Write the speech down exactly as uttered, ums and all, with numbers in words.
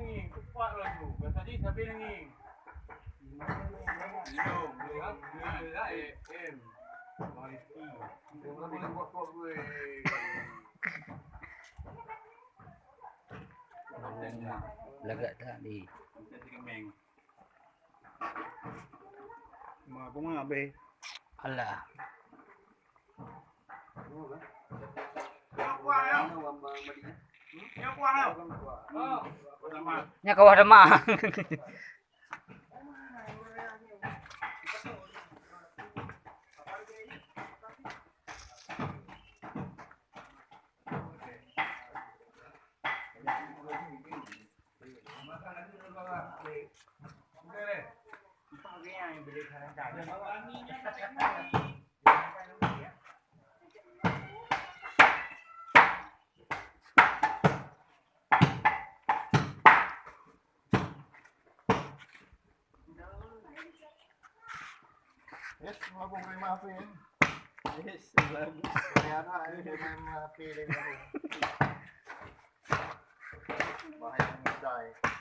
Cepat laju. Biasa ni sambil nangis. Minum, minum, minum. Eh, em. Kualiti. Lagak tak ni? Ma, bunga habis. Alah. Nya kawah demak. Yes, mabung main maafin. Yes, bagus. Kaya anak ni main maafin dia mabung. Bahaya mudai.